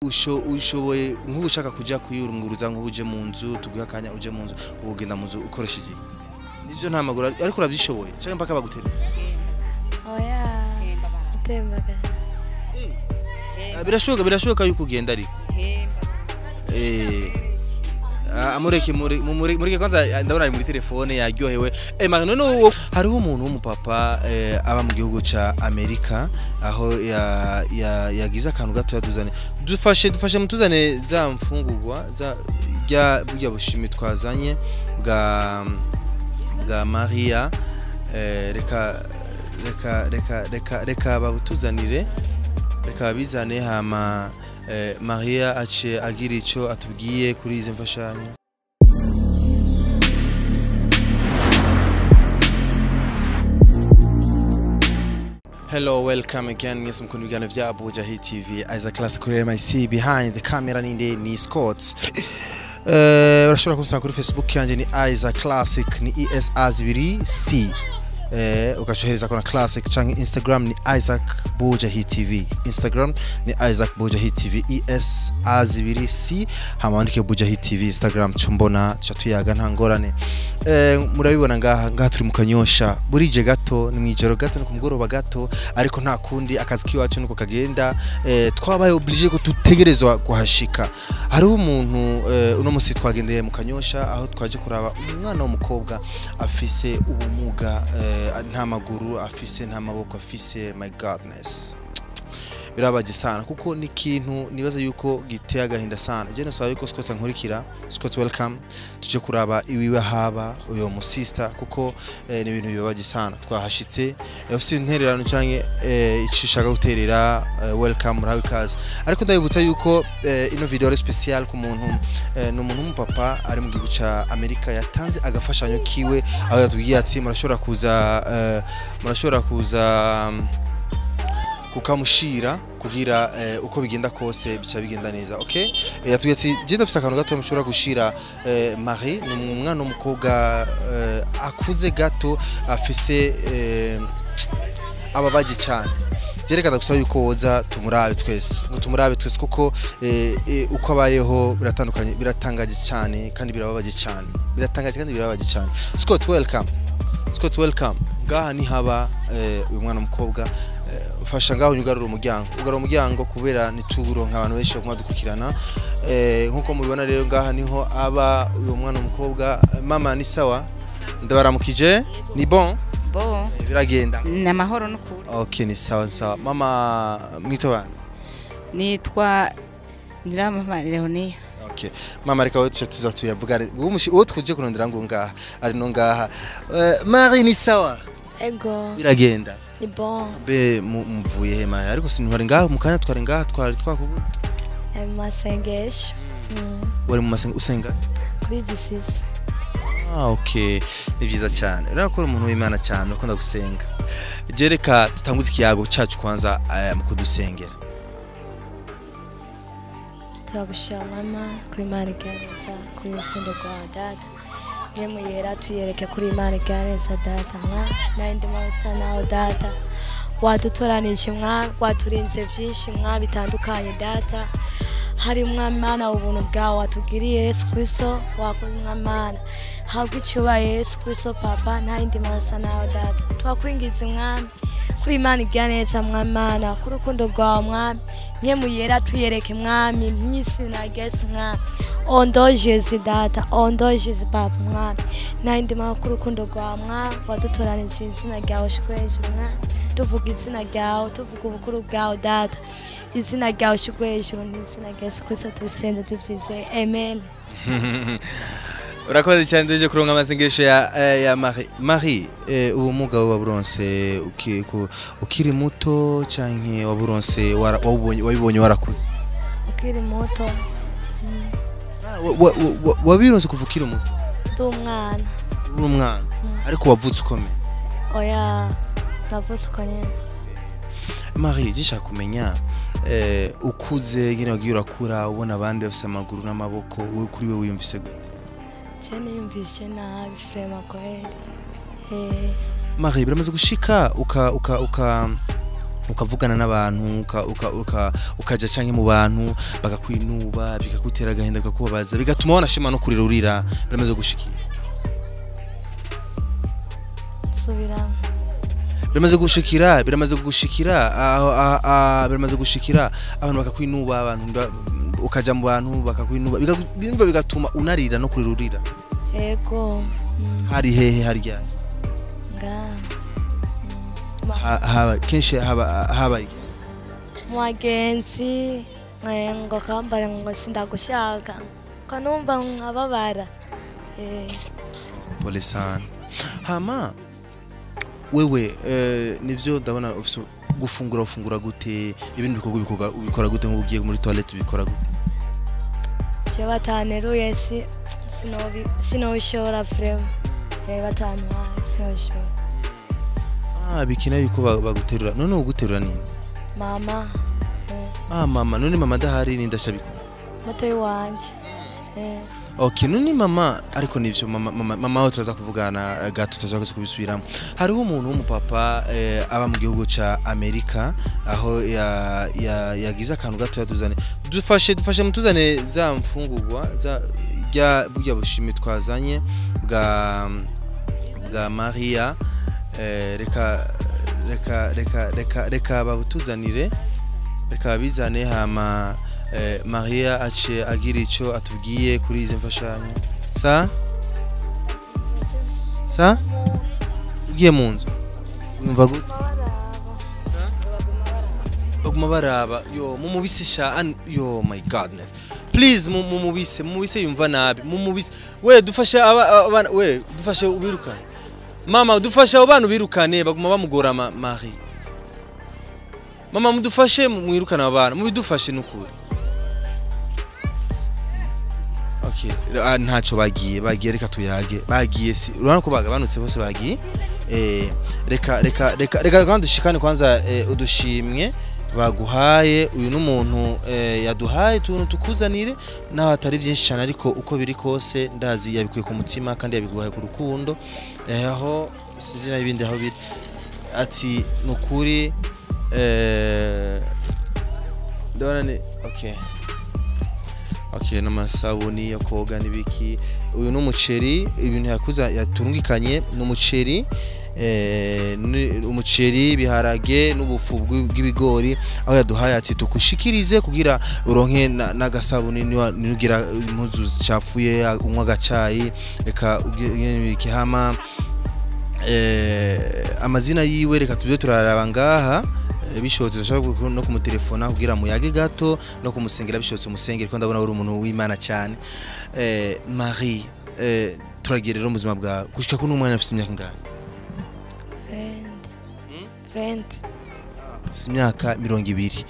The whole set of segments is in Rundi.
Ushoboye nk'ubu ushaka kuja kuyurunguruza, nk'ubu uje mu nzu, tuguhe akanya uje mu nzu, ubu ugenda mu nzu ukoresheje iki? Nivyo, nta maguru, ariko urabyishoboye canke mpaka baguterura? Oya, gutembagara. Ah, birashoboka yuko ugenda, ariko amureke mureke kwanza. Ndabona ari muri telefone, yaryohewe. None uwo hariho umuntu w'umupapa aba mu gihugu ca Amerika, aho yagize akantu gato yatuzane. Dufashe mutuzane za mfungurwa za rya burya bushimi twazanye bwa Maria. Reka babutuzanire, reka babizane, hama Maria ace agira ico atubwiye kuri izi mfashanyo. Hello, welcome again. Mwese mukunda ibiganiro vya Abuja Hit TV. Isaac Classic kuri MIC, behind the camera ninde? Ni Scott. Urashobora kunsanga kuri Facebook yanje, ni Isaac Classic, ni ESA 2 C. Ugacohereza kona Classic, canke Instagram ni Isaac Buja Hit TV. Instagram ni Isaac Buja Hit TV, ES A 2 C, hama wandike Buja Hit TV Instagram, cumbona tuca tuyaga, nta ngorane. Murabibona ngaha turi mu Kanyosha, burije gato, ni mwijoro gato, ni ku mugoroba gato, ariko nta kundi, akazi kiwacu nuko kagenda. Twabaye obligé ko tutegerezwa kuhashika. Hariho umuntu, uno musi twagendeye mu Kanyosha, aho twaje kuraba umwana w'umukobwa afise ubumuga, nta maguru afise, nta maboko afise. My goodness, birabaje sana, kuko ni ikintu nibaza yuko giteye agahinda sana. Je nosaba yuko Scott ankurikira. Scott, welcome. Tuje kuraba iwiwe haba uyo musista, kuko ni ibintu bibabaje sana. Twahashitse. Ufise intererano canke ico ushaka guterera, welcome, murahawe ikaze. Ariko ndabibutsa yuko ino video ari special ku muntu, ni umuntu w'umupapa ari mu gihugu ca Amerika, yatanze agafashanyo kiwe, aho yatubwiye ati murashobora kuza kukamushira kugira uko bigenda kose bica bigenda neza. Okay, yatubwiye ati je ndafise akantu gato mushobora gushira. Marie ni umwana w'umukobwa akuze gato, afise ababaji cyane. Jerekana gusaba yuko woza tumurabe twese, ngo tumurabe twese, kuko uko abayeho biratandukanye, biratangaje cyane kandi birababaje cyane, biratangaje kandi birababaje cyane. Scott, welcome. Scott, welcome. Ngaha ni haba uyu mwana w'umukobwa. Ufasha ngaho ugarura umuryango, ugarura umuryango, kubera nituronka abantu benshi baguma dukurikirana. Nkuko mubibona rero, ngaha niho aba uyu mwana w'umukobwa. Mama, ni sawa? Ndabaramukije, ni bon? Bo. Biragenda? Ni amahoro n'ukuri. Okay, ni sawa sawa. Mama, mwito bana? Nitwa Nyiramama Leonia. Okay. Mama, reka wewe tuce tuza tuyavugane. Uwo twuje kurondera ngo ngaha ari no ngaha. Marie, ni sawa? Ego. Biragenda? Ni bon. Be muvuye he maya? Ariko sinwari ngaha mu kanya, twari ngaha, twari twakubuze. Mu masengesho. Wari mu masengesho, usenga? Kuri gisisi. Ah, okay. Ni byiza cyane. Urabona ko uri umuntu w'Imana cyane, ukunda gusenga. Je reka tutanguze ikiyago cacu kwanza mu kudusengera. Turagushima mama kuri Imana iganeza, kuri urukundo rwawe data. Yemwe yera, tuyereke kuri Imana iganeza data mwa nandi masa nawe data. Wadutoranije mwa, waturinze byinshi mwa bitandukanye data. Hari mwamana ubuntu bwawe watugiriye Yesu Kristo, wakoze mwamana. Habwa icyubahiro Yesu Kristo papa, nta yindi masa nawe data. Twakwingiza mwami kuri Imana iganeza mwamana, kuri urukundo rwawe mwami. Mwemu yera, tuyereke mwami, mw'izina rya Yesu mwami. Au nom Jésus data, au nom Jésus papa mwami. Nta yindi mana kuri urukundo rwawe mwami, wadutoranije, izina ryawe shikwe hejuru mwami. Tuvuga izina ryawe, tuvuga ubukuru bwawe data. Izina ryawe shikwe hejuru, n'izina rya Yesu Kristo tubisenze tubyizeye. Amen. Urakoze cyane. Tuje kuronka amasengesho ya Marie. Marie, ubumuga waburonse ukiri muto canke waburonse wabibonye warakuze? Ukiri muto. Ah, wabironse kuva ukiri muto? Ndi umwana. Uri umwana, ariko wavutse ukomeye? Oya, navutse uko nyene. Marie, gishaka kumenya, ukuze nyine, wagiye urakura ubona abandi bafise amaguru n'amaboko, wowe kuri wewe wiyumvise gute? Je niyumvise nabi vraiment kweli. Marie, biramaze gushika uka uka uka Ukavugana n'abantu, ukaja canke mu bantu bakakwinuba, bikakutera agahinda, bikakubabaza, bigatuma wanashima no kurira urira, biramaze gushikira? Subiramo. Biramaze gushikira, biramaze gushikira, biramaze gushikira abantu bakakwinuba, abantu ukaja mu bantu bakakwinuba, bigatuma unarira no kurira urira? Yego. Hari hehe, hari ryari? Nga Haba kenshi, haba Mwagenzi ngo kambara ngo sindagushaka, kanumva nkababara. Pole sana. Hama wewe, nivyo ndabona ufise gufungura, ufungura gute? Ibindi bikorwa ubikora gute? Nk'ugiye muri toilette ubikora gute? Je bataneruye si sinobishobora vraiment. Batantwaye sinobishobora. Bikina yuko baguterura. None uguterura nini? Mama. Mama. None mama ndahari ni ndashabika. Mutoyi wanje. Okay, none mama, ariko nivyo mama wawe turaza kuvugana gato, turaza kubisubiramo. Hariho umuntu w'umupapa aba mu gihugu ca Amerika, aho yagize akantu gato yaduzane. Dufashe mutuzane za mfungurwa za rya burya bushimi twazanye bwa Maria. Reka reka reka reka reka babutuzanire, reka babizane, hama Maria ace agira ico atubwiye kuri izi mfashanyo. Sa ugiye mu nzu wumva gute? Baguma baraba. Yo mumubisisha, yo my godness, please mumubise yumva nabi, mumubise. We dufashe abana, we dufashe ubirukane. Mama dufashe abo bana ubirukane, baguma bamugora Marie. Mama mudufashe mwirukane abana, mubidufashe nukuri. Okay, ntaco bagiye reka tuyage. Bagiye si urabona ko bagabanutse bose bagiye. Reka reka reka reka kandi dushikane kwanza udushimwe baguhaye. Uyu n'umuntu yaduhaye tuntu tukuzanire, naho atari byinshi cyane, ariko uko biri kose ndazi yabikuye ku mutima kandi yabiguhaye ku rukundo. Aho sinzi n'ibindi aho biri, ati nukuri ndabona ni okay n'amasabuni yo koga n'ibiki. Uyu n'umuceri, ibintu yakuza yaturungikanye n'umuceri, umuceri, biharage n'ubufu bw'ibigori, aho yaduhaye ati tukushikirize kugira uronke n'agasabuni nugira impuzu zicafuye, unywa agacayi, reka ibiki. Hama amazina yiwe reka tubye turaraba ngaha, bishobotse dushobora no kumutelefona kugira muyage gato no kumusengera, bishobotse umusengere, ko ndabona uri umuntu w'Imana cyane. Marie, turagiye rero mu buzima bwawe gushika ko n'umwana afite imyaka ingahe? 20. Ufite imyaka 20.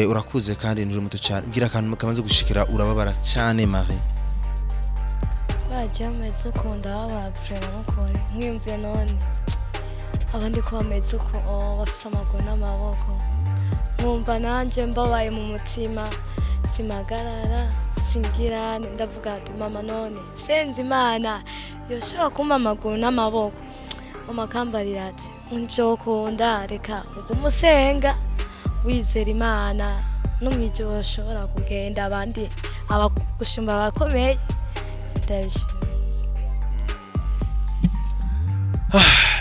Urakuze kandi nturi muto cyane. Mbwira akantu kamaze gushikira urababara cyane Marie. Kwaje ameze uko ndababara vraiment nukuri, nkiyumvira none abandi ko bameze uko bafise amaguru n'amaboko, nkumva nanje mbabaye mu mutima, simagarara singirane, ndavuga ati mama none senze Imana yoshobora kumpa amaguru n'amaboko. Mama akambarira ati nibyo ukunda, reka ugume usenga wizera Imana, no mw'ijoro ushobora kugenda abandi abagushumba bakomeye. Ndabishima.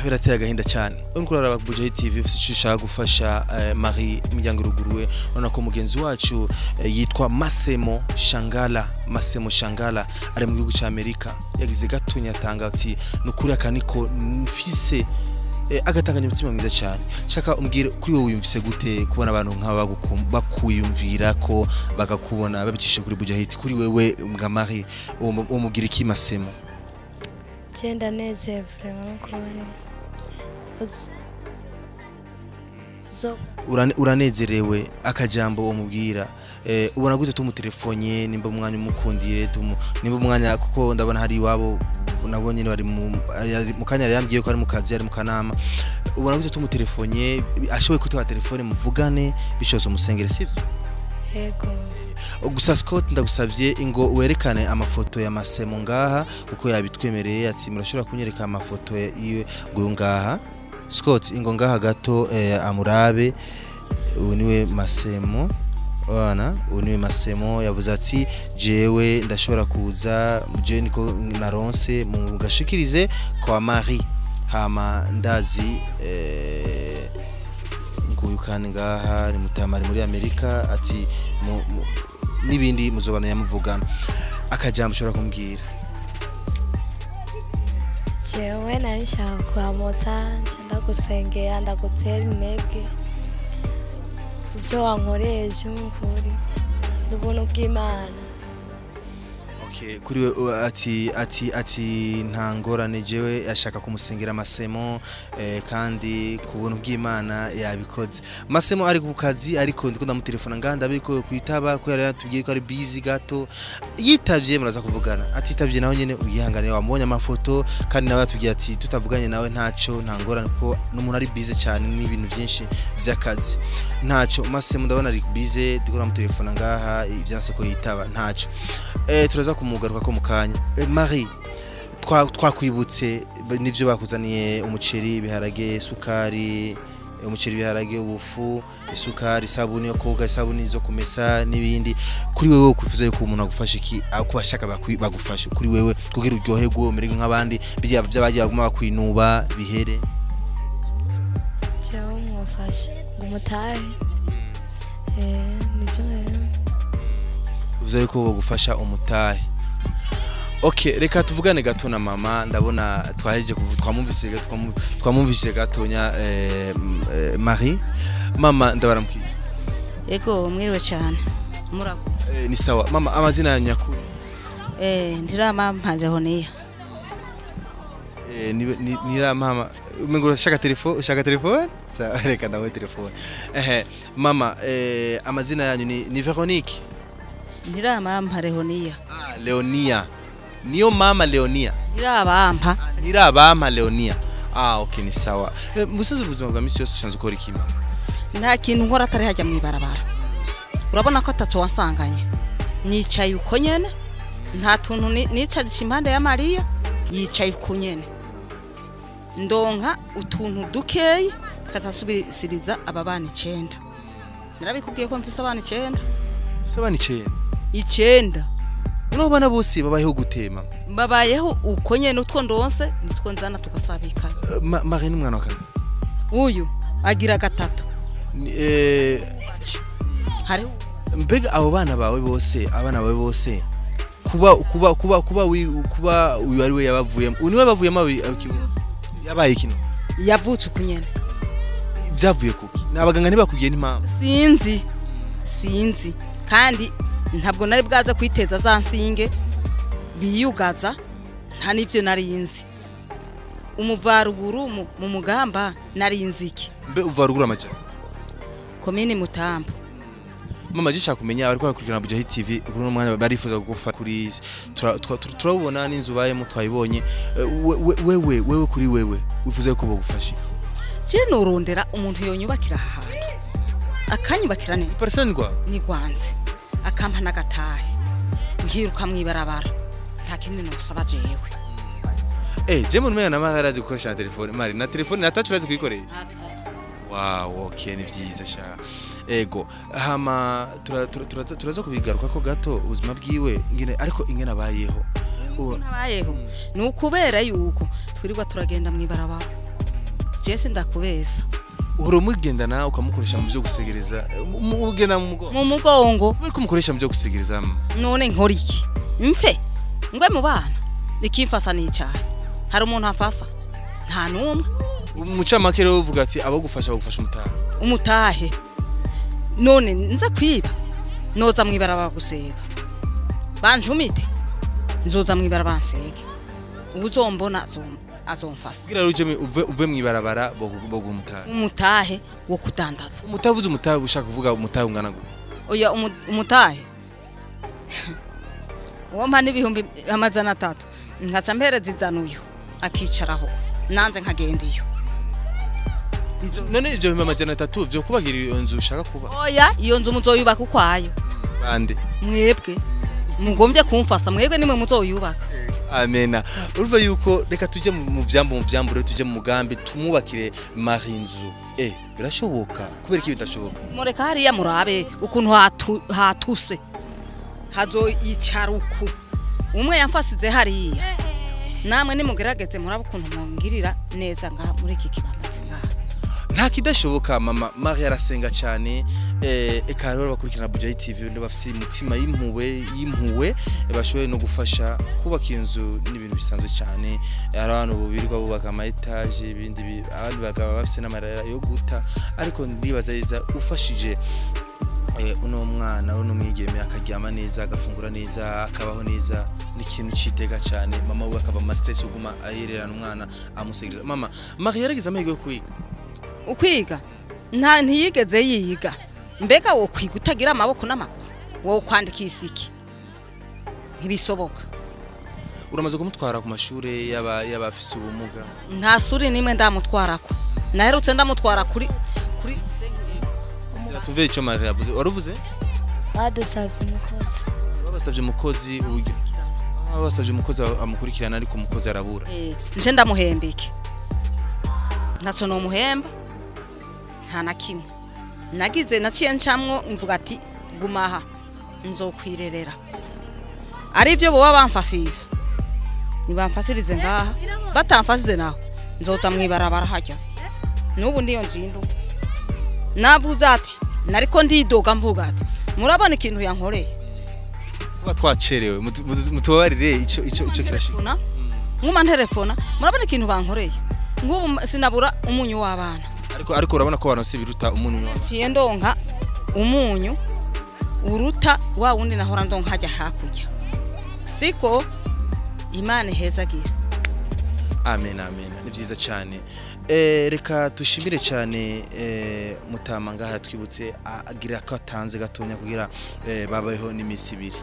Birateye agahinda cyane. Uriko uraraba Buja Hit TV, ufise ico ushaka gufasha Marie imiryango iruguruwe, urabona ko mugenzi wacu yitwa Masemo Shangala, Masemo Shangala ari mu gihugu ca Amerika, yagize gatonya atanga ati nukuri akaniko mfise, agatanganya umutima mwiza cyane. Shaka umbwire kuri wowe wiyumvise gute kubona abantu nk'aba bakuyumvira ko bakakubona babicishije kuri Buja Hit? Kuri wewe mbwa Marie, umubwira iki Masemo? Je ndanezerewe vraiment nukuri. Uranezerewe akajambo umubwira, ubona gute tumutelefone nimba umwanya umukundire, nimba umwanya, kuko ndabona hari iwabo nabo nyine bari mu kanya, yambwiye ko ari mu kazi, ari mu kanama. Ubona gute tumutelefone, ashoboye kwitaba telefone muvugane, bishoze umusengere, sivyo? Yego. Gusa Scott ndagusavye ingo werekane amafoto ya Masemo ngaha, kuko yabitwemereye ati murashobora kunyereka amafoto yiwe ngo ngaha. Scott ingo ngaha gato amurabe. Uyu niwe Masemo. Wana uyu niwe Masemo yavuze ati jewe ndashobora kuza je niko naronse mu gashikirize kwa Marie hama ndazi nguyu kandi ngaha ni mutamari muri Amerika ati nibindi muzobana yamuvugana akajambo ushobora kumbwira. Jewe nari nshaka kuramutsa ndagusengera ndagutera intege ibyo wankoreye by'ukuri n'ubuntu bw'Imana. Okay, kuri we ati nta ngorane jewe ashaka kumusengera Masemo kandi ku buntu bw'Imana yabikoze. Masemo ari ku kazi ariko ndiko ndamutelefona nganda abiko kwitaba ko yari yatubwiye ko ari busy gato. Yitavye muraza kuvugana. Atitavye naho nyene uyihangane wamubonye amafoto kandi nawe yatubwiye ati tutavuganye nawe ntaco nta ngorane ko n'umuntu ari busy cyane n'ibintu byinshi by'akazi. Ntaco Masemo ndabona ari busy ndiko ndamutelefona ngaha ibyanse ko yitaba ntaco. Turaza kumugaruka ko mukanya. Marie twakwibutse nivyo bakuzaniye umuceri ibiharage isukari umuceri ibiharage ubufu isukari isabuni yo koga isabuni zo kumesa n'ibindi. Kuri wewe kuvuze yuko umuntu agufasha iki akubashaka bagufashe kuri wewe kugira uryoherwe umererwe nk'abandi bijya byabagiye baguma bakwinuba bihere. Jewe mwafashe ngo mutahe nibyo rero uvuze yuko bagufasha umutahe. Okay, reka tuvugane gato na mama ndabona twaheje twamumvise gatonya Marie. Mama ndabaramkiye. Ego mwiriwe cyane. Murako. Ni sawa. Mama amazina ya nyakuri. Ndirama Leonia. Nira mama umengo ushaka telefone ushaka telefone? Sawa reka ndawe telefone. Mama amazina yanyu ni Veronique. Ndirama Leonia. Ah, Leonia. Niyo mama Leonia. Nirabampa. Nirabampa Leonia. Ah, okay ni sawa. Musaza ubuzima bwa misi yose ushanze ukora iki mama? Nta kintu nkora atari hajya mu ibarabara. Urabona ko ataco wansanganye. Nicaye uko nyene. Nta tuntu nicarisha impande ya Maria, yicaye uko nyene. Ndonka utuntu dukeyi kazasubisiriza aba bana 9. Narabikubwiye ko mfise abana 9. Mfise abana 9. 9. No bana bose babayeho gutema. Babayeho uko nyene utwo ndonse nitwo nzana tugasabika. Marie n'umwana wa kabiri. Uyu agira gatatu. Hari mbega abo bana bawe bose abana bawe bose kuba kuba kuba kuba kuba uyu ari we yabavuyemo. Uyu niwe bavuyemo yabaye kino. Yavutse uko nyene. Byavuye kuki? Nabaganga ntibakubwiye n'impamvu. Sinzi. Sinzi. Kandi ntabwo nari bwaza kwiteza za nsinge biyugaza nta nivyo nari nzi. Umuvaruguru mu mugamba nari nziki. Mbe uvaruguru amaja? Komine Mutamba. Mama jisha kumenya ariko bakurikirana Buja TV kuri no mwanya barifuza kugufa kuri turabona n'inzu bayemo twayibonye. Wewe kuri wewe wifuza ko bogufasha. Je norondera umuntu yonyubakira ahantu. Akanyubakira ne. Person gwa? Ni gwanze. Akampa nagatahe nkiruka mwibarabara nta kindi nosaba jewe. Je muntu mena namara arazi gukoresha na telefone mari na telefone natacu urazi kuyikoreye. Wow, okay ni vyiza sha. Ego hama turaza kubigaruka ko gato ubuzima bwiwe ingene ariko ingene abayeho. Abayeho ni ukubera yuko twirirwa turagenda mwibarabara. Jese ndakubesa. Uhora umugendana ukamukoresha mu byo gusegereza ugenda mu mugongo. Mu mugongo. Uri kumukoresha mu byo gusegereza. None nkora iki? Mfe ngwe mu bana ikimfasa ni icyaha. Hari umuntu afasa? Nta numwe. Umucamake rero uvuga ati abagufasha bagufasha umutahe. Umutahe. None nza kwiba. Noza mwibarabara gusega. Banjumite. Nzoza mwibarabara nsege. Uzombona azomfasa. Kugira ruje uve mwibarabara boguha umutahe. Umutahe wo kudandaza. Umutavuze umutahe ushaka kuvuga umutahe ungana gute? Oya umutahe. Uwo mpa n'ibihumbi 300 nkaca mpereza izanuyo akicaraho nanze nkagenda iyo. None ibyo 300 byo kubagira iyo nzu ushaka kuba? Oya iyo nzu muzoyubaka ukwayo. Bande? Mwebwe mugombye kumfasa mwebwe nimwe muzoyubaka. Amena. Urumva yuko reka tujye mu vyambo, rero tujye mu mugambi tumwubakire Marinzu. Birashoboka kubera iki bidashoboka? Mureka hariya murabe ukuntu hatuse hazoyicara uku umwe yamfasize hariya, namwe nimugerageze murabe ukuntu mwongirira neza ngaha muri iki kibambazi ngaha. Nta kidashoboka mama. Marie arasenga cyane, eka rero bakurikirana Buja TV bafise imitima y'impuwe bashoboye no gufasha kubaka inzu n'ibintu bisanzwe cyane. Hari abantu birirwa bubaka ama etage, ibindi abandi bagaba bafise n'amarara yo guta, ariko ndibaza yiza ufashije uno mwana uno mwigeme akaryama neza, agafungura neza, akabaho neza, ni ikintu citega cyane. Mama we akava ama stress uguma ahererana umwana amusegereza. Mama Marie yaragize amahirwe yo kwiga. Ukwiga nta ntiyigeze yiga. Mbega wo kwiga utagira amaboko n'amaguru, wo kwandikisha iki? Ntibisoboka. Uramaze kumutwara ku mashure y'abafise ubumuga? Nta suri nimwe ndamutwarako. Naherutse ndamutwara kuri Tuve ico Marie yavuze. Waruvuze? Badusabye umukozi. Babasabye umukozi uburyo. Babasabye umukozi amukurikirana, ariko umukozi arabura. Nje ndamuhembike. Ntaco no muhemba. Nta na kimwe. Nagize naciye ncamwo mvuga ati gumaha nzokwirerera. Ari byo boba bamfasiriza. Nibamfasirize ngaha, batamfasize naho nzoza mwibarabara hajya. Nubu ndiyo nzindu. Navuze ati nariko ndidoga mvuga ati murabona ikintu yankoreye. Kuba twacerewe mutubabarire ico kirashika. Nkuma ntelefona murabona ikintu bankoreye. Nk'ubu sinabura umunyu w'abana. Ariko urabona ko baronse biruta umunyu w'abana. Ciye ndonka umunyu uruta wa wundi nahora ndonka hajya hakurya. Siko Imana ihezagira. Amen, amen. Ni vyiza cyane. Reka tushimire cyane mutama ngaha twibutse agira ko atanze gatonya kugira babayeho n'imisi ibiri.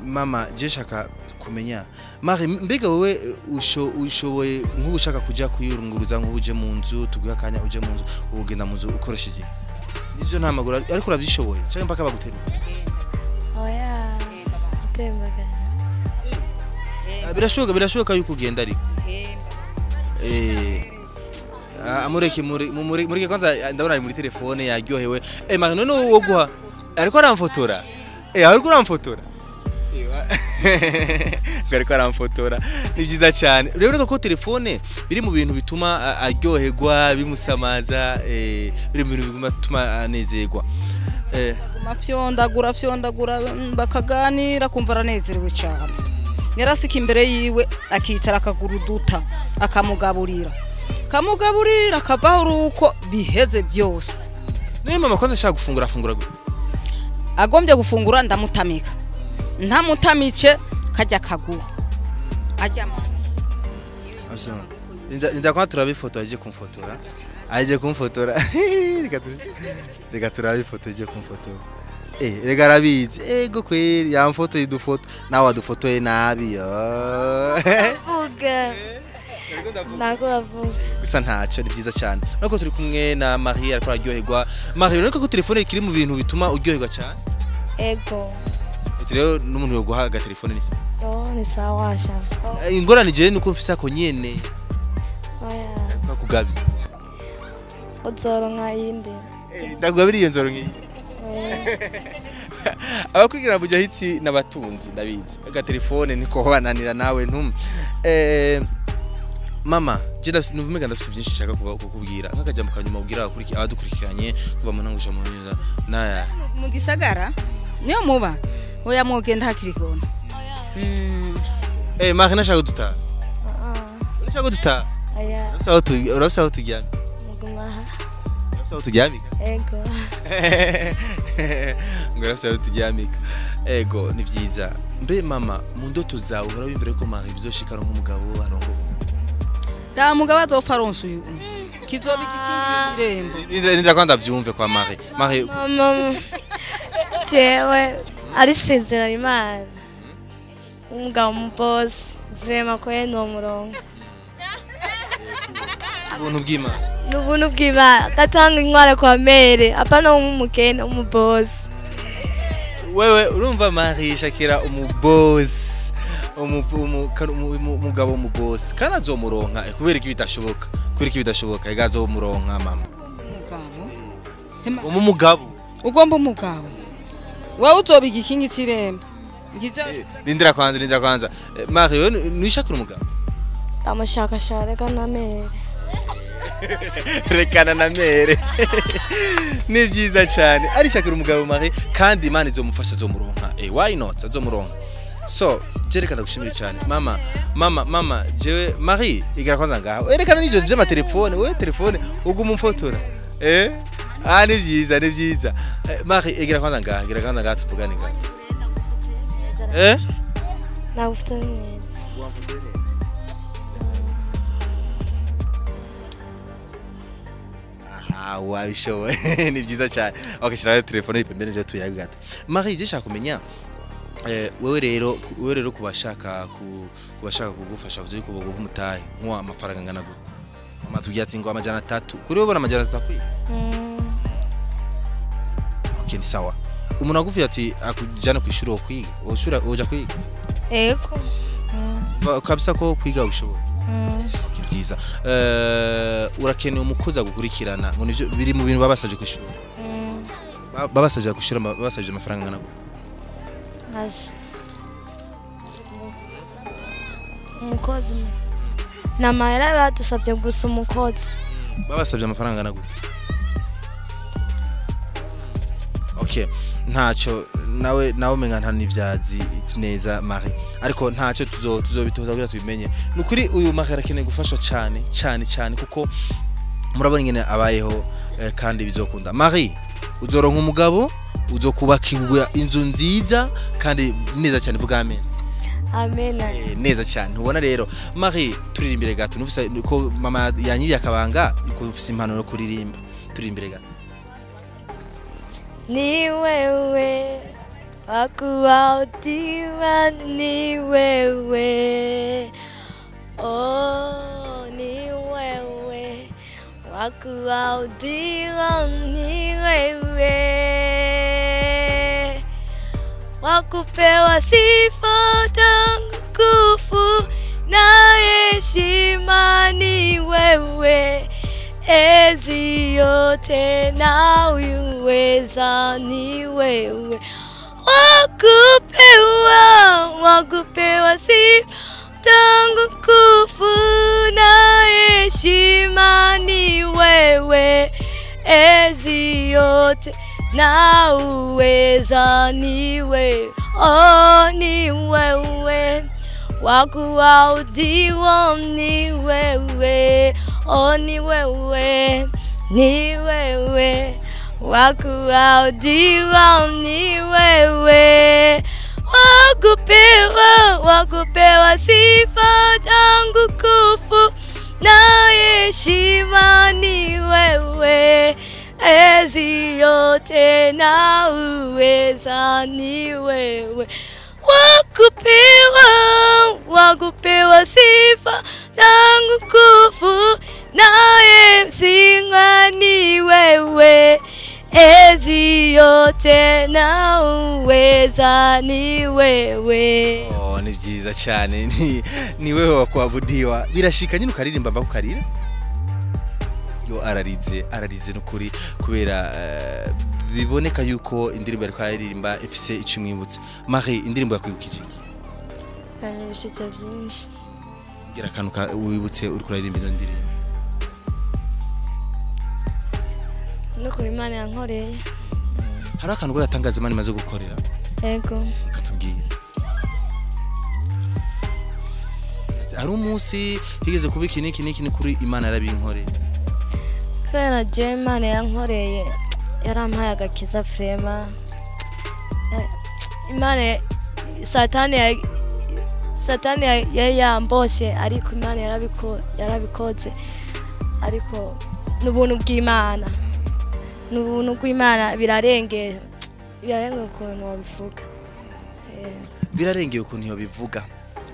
Mama je shaka kumenya Marie, mbega wewe ushoboye nk'ubushaka kuja kuyurunguruza nk'ubuje mu nzu, tuguha akanya uje mu nzu, ugenda mu nzu ukoresheje nivyo nta maguru, ariko urabyishoboye cyangwa mpaka baguterura? Oya, tembagara. Birashoboka yuko ugenda ariko amureke mureke kwanza, ndabona ari muri telefone yaryohewe. Marie none wo guha ariko aramfotora. Ariko aramfotora. Ariko aramfotora. Ni byiza cyane. Rero ko telefone biri mu bintu bituma aryoherwa, bimusamaza, biri mu bintu bituma anezerwa. Mafyondagura fyondagura bakaganira kumva aranezerewe cyane. Yarasika imbere yiwe akicara akaguruduta akamugaburira. Kamugaburira akavaho uruko biheze byose. Niyo mama kwanza ashaka gufungura afungura gute? Agombye gufungura ndamutamika. Ntamutamice kajya kagura. Ajya mama. Ndakwa turabifoto aje kumfotora. Aje kumfotora. Reka turabifoto aje kumfotora. Reka arabizi. Ego kweri yamfotoye dufoto nawe adufotoye nabi. Vuga. Nako bavuga. Gusa ntaco ni byiza cyane. Ariko turi kumwe na Marie ariko araryoherwa. Marie ureko ko telefone ikiri mu bintu bituma uryoherwa cyane? Ego. Uti rero n'umuntu yo guhaga telefone ni sawa? Yo ni sawa sha. Ingorane je nuko mfise ako nyene. Oya. Nakugabi. Uzoronka yindi. Ndagabira iyo nzoro nkiyi. Abakurikirana Buja Hits n'abatunzi ndabizi. Aga telefone niko bananira nawe ntum. Mama, je ndafise ndafise byinshi nshaka kukubwira. Nkakajambo kanyuma ubwira abadukurikiranye kuva mu ntangusha mu nyuza naya. Mu gisagara niyo muba. Oya mwogenda hakiri kona. Marie nashaka duta. Urashaka duta? Oya. Urafise aho tujyana? Mugumaha. Urafise aho turyamika? Ego. Ngo urafise aho turyamika. Ego ni vyiza. Mbe mama, mu ndoto zawe uhora wimvira ko Marie bizoshikara nk'umugabo arongo? Da mugabo azopfa aronse uyu. Kizoba igikingi irembo. Ndindira kwanda vyumve kwa Marie. Marie mama. Jewe ari sinzira Imana. Umugabo mu boss vraiment ko yendo murongo. Ubuntu bw'Imana. N'ubuntu bw'Imana gatanga inkwara kwa mere apana umukene umuboss. Wewe urumva Marie Shakira umuboss, umugabo umuboss kandi azomuronka, kubera iki bidashoboka? Kubera iki bidashoboka? Ega azomuronka mama. Umugabo. Umugabo. Ugomba umugabo. Wewe uzoba igikingi c'irembo. Lindira kwanza, lindira kwanza. Marie, wewe nishakira umugabo? Ndamushaka reka na mere. Rekana na mere. Ni byiza cyane. Arishakira umugabo Marie kandi Imana izomufasha, azomuronka. Why not? Azomuronka. So, je reka ndagushimira cyane. Mama, mama, mama, jewe Marie igara kwanza ngaho. Erekana n'ivyo vy'amatelefone, wewe telefone uguma umfotora. Ah, ni byiza, ni byiza. Marie igara kwanza ngaho, igara kwanza ngaho tuvugane gato. Nagufite neza. Aha, wabishoboye. Ni byiza cyane. Okay, shira telefone pembeni rero tuyagata. Marie, je shaka kumenya wewe rero kubashaka kubashaka kugufasha vuze yuko boguha umutahe nko amafaranga ngana gute? Mama tubwiye ati ngo 300. Kuri wowe ubona 300 akwiye? Okay, ni sawa. Umuntu aguvuye ati akujana ku ishuri kwiga, usubira uja kwiga? Ego. Kabisa ko kwiga ushoboye. Okay, byiza. Urakeneye umukozi agukurikirana ngo nivyo biri mu bintu babasabye ku ishuri. Babasabye gushira, babasabye amafaranga ngana gute? Aje. Umukozi. Na mahera badusabye gusa umukozi. Babasabye amafaranga ngana gute? Okay, ntaco nawe umenga nta nivyazi neza Marie, ariko ntaco tuzobitoza kugira tubimenye. Nukuri uyu Marie arakeneye gufashwa cyane cyane cyane kuko murabona ingene abayeho, kandi bizokunda. Marie, uzoronka umugabo, uzokubakirwa inzu nziza kandi neza cyane, vuga amen. Amen. Neza cyane. Ubona rero Marie, turirimbire gato. Nufise ko mama yanyibiye akabanga yuko ufise impano yo kuririmba. Turirimbire gato. Ni wewe wakuabudiwa, ni wewe, oh, ni wewe wakuabudiwa, ni wewe wakupewa sifa tukufu na heshima, ni wewe enzi yote na uweza, ni wewe wakupewa sifa tukufu na heshima, ni wewe enzi yote na uweza, ni wewe, oh, ni wewe wakuabudiwa, ni wewe, oh, ni wewe, ni wewe wakuabudiwa, ni wewe wakupewa sifa tukufu na heshima, ni wewe enzi yote na uweza, ni wewe wakupewa sifa tukufu na heshima, ni wewe enzi yote na uweza, ni wewe. Oh, ni byiza cyane. Ni wewe wakuabudiwa. Birashika nyine ukaririmba mba ukarira. Yo ararize nukuri kubera biboneka yuko indirimbo ariko aririmba ifise icimwibutse. Marie, indirimbo yakwibukije iki? Yanyibukije byinshi. Ngira akantu wibutse uri kuririmba izo ndirimbo. Nukuri Imana yankoreye. Hari akantu gatangaza Imana imaze gukorera? Ego. Katubwira. Hari umunsi higeze kuba iki niki niki kuri Imana yarabinkoreye. Kubera jewe Imana yankoreye yarampaye agakiza frema. Imana Satani yamboshe ariko Imana yarabikoze, ariko n'ubuntu bw'Imana, n'ubuntu bw'Imana birarengeye ukuntu wabivuga. Birarengeye ukuntu yobivuga.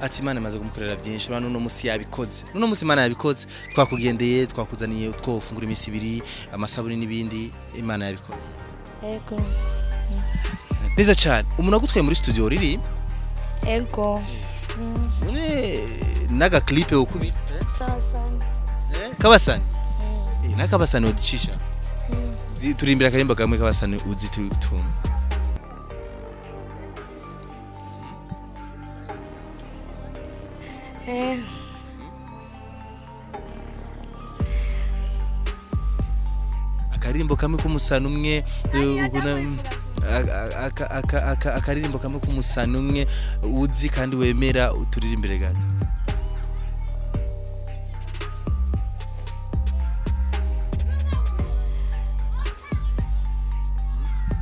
Ati Imana imaze kumukorera byinshi, bano no musi yabikoze. Nuno musi Imana yabikoze, twakugendeye, twakuzaniye utwo fungura iminsi ibiri, amasabuni n'ibindi, Imana yabikoze. Yego. Neza cyane. Umuntu agutwaye muri studio riri? Ego. Naga clip ukubita. Sawa sawa. Kabasani. Nakabasani uducisha. Turimbira akarimbo kamwe kabasani uzi tumwe. Akarimbo kamwe k'umusani umwe akaririmbo kamwe k'umusani umwe uzi kandi wemera uturirimbire gato.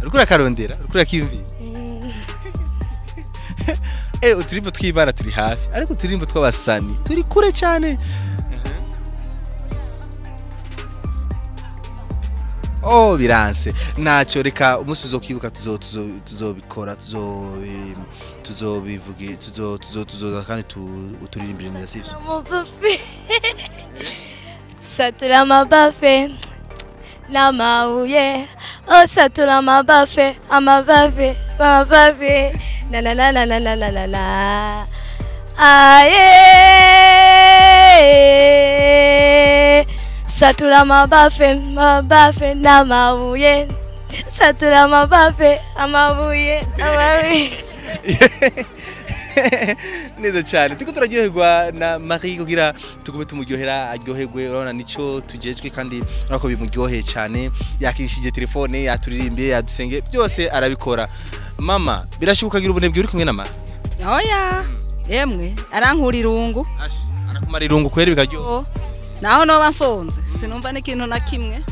Urikura karondera, urikura kimvi. Uturimbo tw'Imana turi hafi, ariko uturimbo tw'abasani turi kure cyane. Oh biranse. Naco reka umunsi uzokwibuka tuzobikora tuzobivuge tuzoza kandi uturirimbire neza sivyo. Satura amabafe n'amabuye, oh satura amabafe, amabafe, amabafe, la la la la la la la la la. Aye, satura amabafe, amabafe n'amabuye, satura amabafe, amabuye, amabuye. Neza cyane. Tuko turaryoherwa na Marie kugira tugume tumuryohera aryoherwe. Urabona nico tujejwe kandi urako bimuryoheye cyane. Yakishije telefone, yaturirimbiye, yadusenge, byose arabikora. Mama, birashoboka kugira ubunebwe uri kumwe na mama? Oya, yemwe arankura irungu. Arakumara irungu kweri bikaryoha. Naho no bansonze sinumva n'ikintu na kimwe.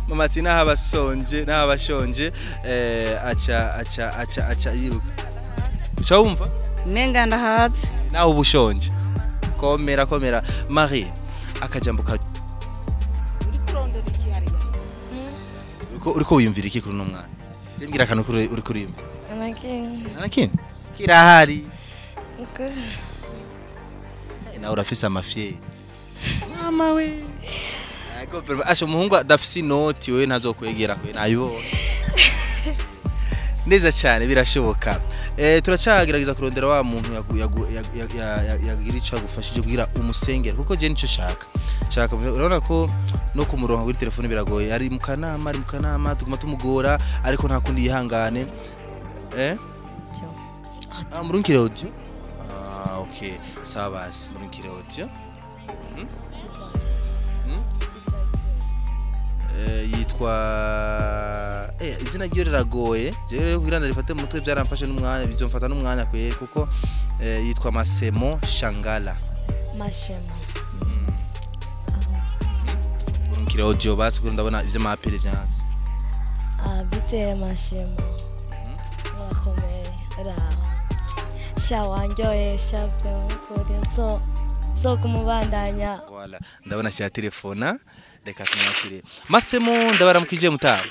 Mama ati nahabasonje nahabashonje acha acha acha acha yibuka. Uca wumva? Nenga ndahaze. Naho ubushonje. Komera komera Marie akajambo ka uri kurondera iki hariya? Uriko wiyumvira iki kuri no mwana? Mbwira akantu uri kuriyumva. Anakin. Kirahari. Okay. Nawe urafise amafye. Mama we. Asha umuhungu adafise inoti wewe ntazokwegera kwe nayibona. Neza cyane birashoboka. Turacagerageza kurondera wa muntu yagira ico agufashije kugira umusengere kuko je nico shaka. Shaka urabona ko no kumuronka kuri telefone biragoye. Ari mu kanama, ari mu kanama tuguma tumugora ariko nta kundi yihangane. Murunkire audio. Ah okay. Sawa basi murunkire audio. Yitwa izina ryo riragoye je rero kugira ndarifate mu mutwe byaramfashe n'umwanya bizomfata n'umwanya kweri kuko yitwa Masemo Shangala. Masemo. Urumkire audio basi kuko ndabona ivyo mapere byanze. Bite Masemo. Murakomeye raho. Sha wanjoye sha byo nzo zo kumubandanya. Wala ndabona sha telefona. Reka tumwakire. Masemo ndabaramukije mutaba.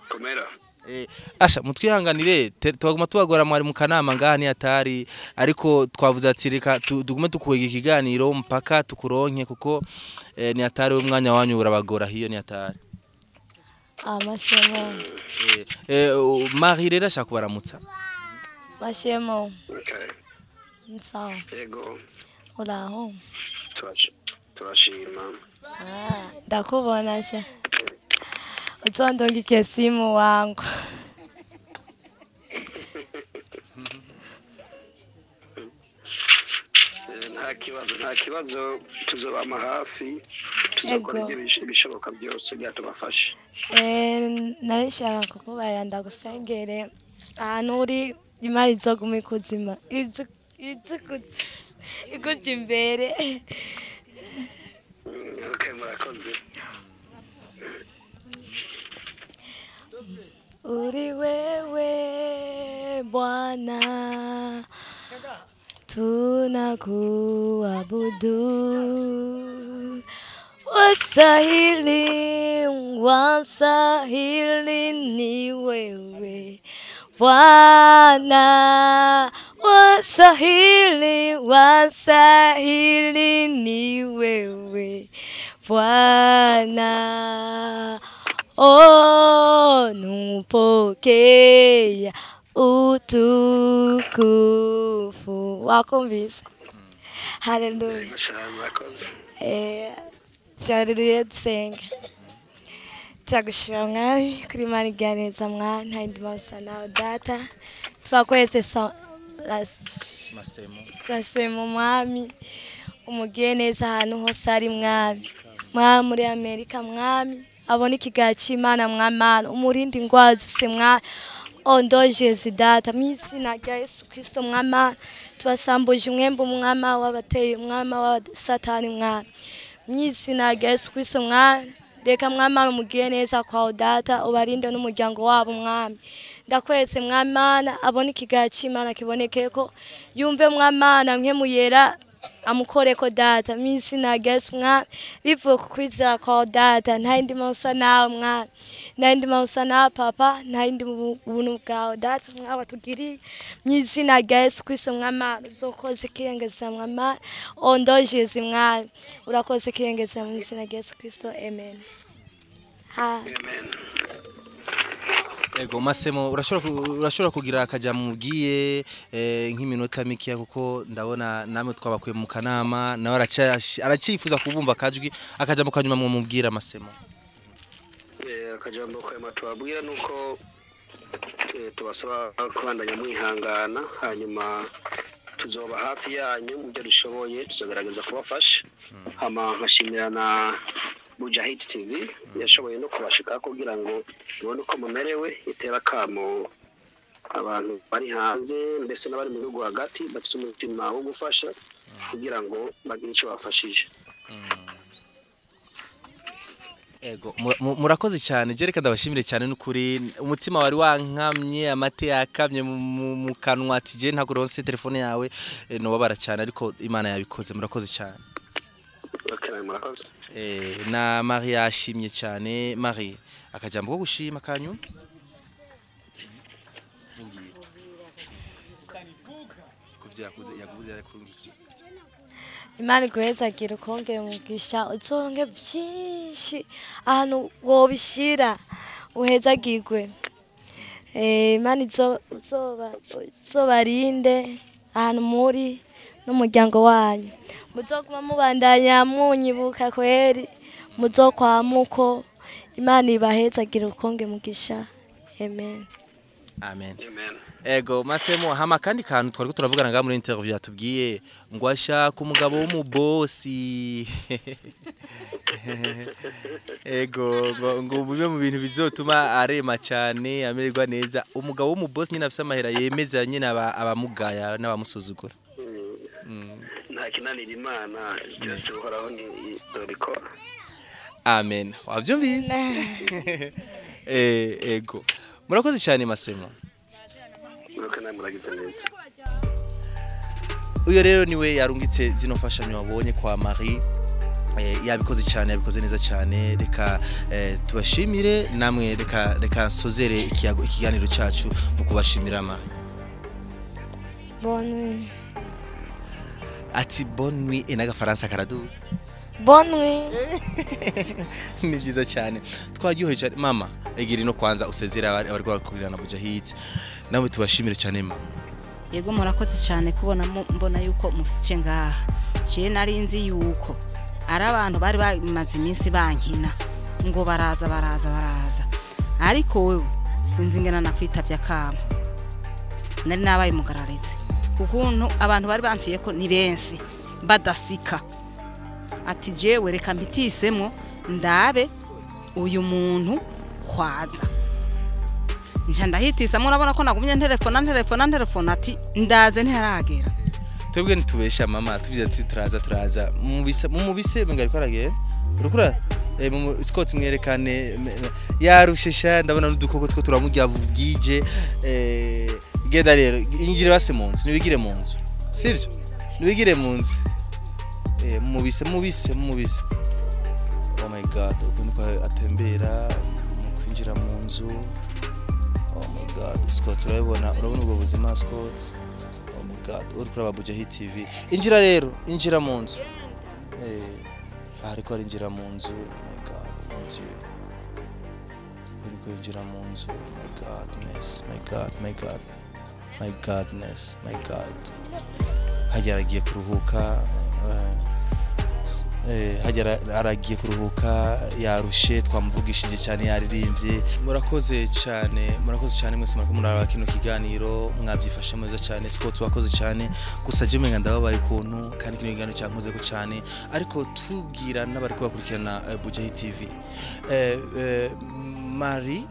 Komera. Asha mutwihanganire twaguma tubagora mwari mu kanama ngaha ni atari ariko twavuze ati reka tugume tukuwega ikiganiro mpaka tukuronke kuko ni atari umwanya wanyu urabagora hiyo ni atari. Masemo. Marie rero ashaka kubaramutsa. Masemo. Okay. Sawa. Yego. Uraho. Turashima. Ndakubona sha. Uzondongike simu wangu. Nta kibazo tuzobama hafi tuzokora ibishoboka byose byatubafasha. Narishaka kukubarira ndagusengere ahantu uri imari izoguma ikuzima ikuja imbere. Okay, murakoze. Uri wewe Bwana tunakuabudu, wastahili, wastahili ni wewe Bwana, wastahili, wastahili ni wewe Bwana. Oh, nupokea utukufu. Wakumvise. Haleluya. Murakoze. Haleluya, dusenga. Turagushima mwami kuri Imana iganiriza mwana nta yindi mpamvu usa nawe data. Twakwese Masemo. Masemo mwami umugiye neza ahantu hose ari mwami. Mwami muri Amerika mwami abone ikiganza cy'Imana mwami umurinde ingwara zose mwami. Ondojezi data mu izina rya Yesu Kristo mwami tubasambuje umwembe umwami w'abateye umwami wa Satani mwami mu izina rya Yesu Kristo mwami. Reka mwami umugiye neza kwa data ubarinde n'umuryango wabo mwami. Ndakwetse mwami abone ikiganza cy'Imana kibonekeko yumve mwami mwe muyera amukoreko data mu izina rya Yesu mwami bivuye ku kwizera kwa data nta yindi mpamvu nawe mwami nta yindi mpamvu nawe papa nta yindi buntu bwawe data mwami watugiriye mu izina rya Yesu Kristo mwami uzokoze ikirengeza mwami ondojezi mwami urakoze ikirengeza mu izina rya Yesu Kristo amen. Amen. Ego Masemo urashobora kugira akaja mubwiye nk'iminota mikiya kuko ndabona namwe twabakuye mu kanama nawe aracifuza kubumva akajwi akaja mu kanyuma mumubwira Masemo. Akajambo kema tubabwira nuko tubasaba kubandanya mwihangana hanyuma tuzoba hafi yanyu mu byo dushoboye tuzogerageza kubafasha. Hama nkashimira na Buja Hit TV yashoboye no kubashika kugira ngo ibone uko mumerewe itera kamo abantu bari hanze mbese n'abari mu gihugu hagati bafite umutima wo gufasha kugira ngo bagire icyo bafashije. Ego murakoze cyane je reka ndabashimire cyane n'ukuri umutima wari wankamye amate yakamye mu kanwa ati je ntago ronse telefone yawe no babara cyane ariko Imana yabikoze murakoze cyane. Murakoze. Na Marie ashimye cyane. Marie akajambo ko gushima kanyu Imana iguhezagira ukongera umugisha uzoronke byinshi ahantu wobishira uhezagirwe. Imana izobarinde ahantu muri n'umuryango wanyu muzoguma mubandanya munyibuka kweri muzokwamuko Imana ibahezagira ukonge mugisha. Amen. Amen. Amen. Ego Masemo hama kandi kantu twari turavugana ngaha muri interview yatubwiye ngo ashaka umugabo w'umubosi. Ego ngo bube mu bintu bizotuma arema cyane amererwa neza umugabo w'umubosi nyine afise amahera yemeza nyine abamugaya n'abamusuzugura. Nta kinanira Imana byose uhoraho nizobikora. Amen. Wavyumvise? Ego murakoze cyane Masemo. Uyo rero niwe yarungitse zino fashanyo wabonye kwa Marie. Yabikoze cyane yabikoze neza cyane reka tubashimire namwe reka nsozere ikiganiro cyacu mu kubashimira Marie. Bonne nuit. Ati bonne nuit n'agafaransa karadu. Bonne nuit. Ni byiza cyane twaryohewe cyane mama egira no kwanza usezera abari bakubirana Buja Hit namwe tubashimire cyane mama. Yego murakoze cyane kubona mbona yuko musice ngaha je nari nzi yuko ari abantu bari bamaze iminsi bankina ngo baraza baraza baraza ariko wewe sinzi ingena nakwitavya kama nari nabaye mugararitse kukuntu abantu bari banciye ko ni benshi badasika ati jewe reka mpitisemo ndabe uyu muntu kwaza nca ndahitisamo urabona ko nagumye nterefona ati ndaze ntiharagera. Twebwe ntitubesha mama tuvuze ati turaza mubise mungari ko aragera urukura Scott mwerekane yarushesha ndabona n'udukoko two turamurya bwije genda rero injire base mu nzu nibigire mu nzu sivyo nibigire mu nzu mubise oh my god ukuntu ko atembera mu kwinjira mu nzu. Oh my god Scott urabona ubwo buzima Scott. Oh my god uri kuraba Buja Hit TV injira rero injira mu nzu ariko arinjira mu nzu. Oh my god mon Dieu Uko niko yinjira mu nzu. My godness, my God, my God, my godness, my God. Hajya aragiye kuruhuka, hajya aragiye kuruhuka, yarushe, twamuvugishije cyane, yaririmbye. Murakoze cyane, murakoze cyane mwese murako muraraba kino kiganiro, mwabyifashe neza cyane. Scott, wakoze cyane. Gusa je umenga ndababaye ukuntu, kandi kino kiganiro cyankoze ko cyane. Ariko tubwira n'abari kubakurikirana Bujahi TV, Mari,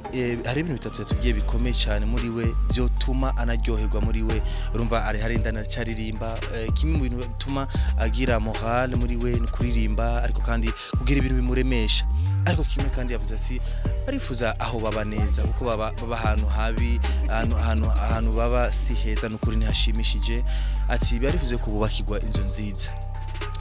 hari ibintu bitatu yatubwiye bikomeye cyane muri we byotuma anaryoherwa muri we. Urumva ari hari indani aracyaririmba. Kimwe mu bintu bituma agira morale muri we ni kuririmba, ariko kandi kugira ibintu bimuremesha. Ariko kimwe kandi yavuze ati barifuza aho baba neza, kuko baba ahantu habi, ahantu baba si heza, n'ukuri ntihashimishije. Ati barifuze ko bubakirwa inzu nziza.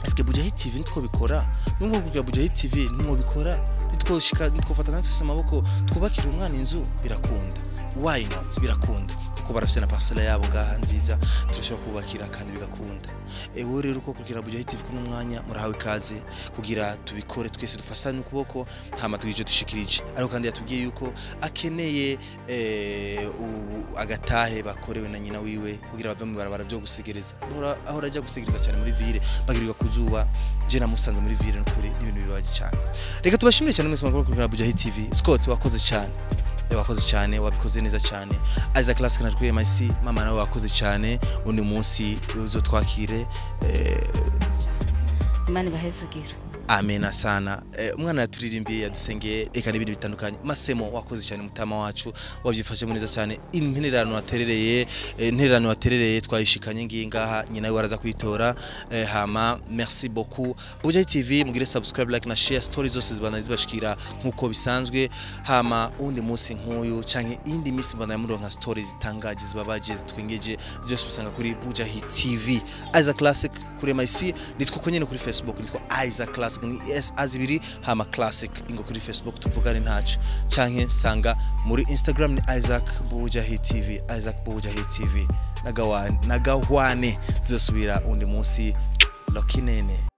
Eske Bujahi TV nitwo bikora? Nubwo kugira Bujahi TV nitwo bikora, nitwoshika nitwofata natwe amaboko twubakira umwana inzu, birakunda. Why not? Birakunda, kuko barafise na parcelle yabo ngaha nziza, turashobora kubakira kandi bigakunda. Ewe rero uko kugira Bujahi TV kuno mwanya, murahawe ikaze kugira tubikore twese, dufatane ukuboko, hama tugije dushikirije. Ariko kandi yatubwiye yuko akeneye agatahe bakorewe na nyina wiwe kugira bave mu barabara byo gusegereza. Ahora ajya gusegereza cyane muri ville, bagirirwa kuzuba. Je namusanze muri ville, n'ukuri n'ibintu bibabaje cyane. Reka tubashimire cyane mwese mwakora kuri Bujahi TV. Scott, wakoze cyane, wakoze cyane, wabikoze neza cyane. Isaac Classic na kuri MIC, mama nawe wakoze cyane. Undi munsi uzotwakire. Imana ibahezagira. Amena sana. Umwana yaturirimbiye, yadusengeye, eka n'ibindi bitandukanye. Masemo, wakoze cyane, mutama wacu, wabyifashemo neza cyane. Intererano waterereye twayishikanye ngiyi ngaha, nyina we waraza kwitora. Hama merci beaucoup. Bujahi TV, mugire subscribe, like na share, stories zose zibana zibashikira nkuko bisanzwe. Hama undi munsi nk'uyu canke indi minsi mbana muronka stories zitangaje, zibabaje, zitwengeje, byose bisanga kuri Bujahi TV. Isaac Classic kuri MIC, nitwa uko nyene kuri Facebook, nitwa Isaac Classic, ni S azibiri hama Classic. Ingo kuri Facebook tuvugane ntaco, canke sanga muri Instagram ni Isaac Bujahi TV, Isaac Bujahi TV. Nagawane nagahwane, tuzosubira undi munsi. Lokinene.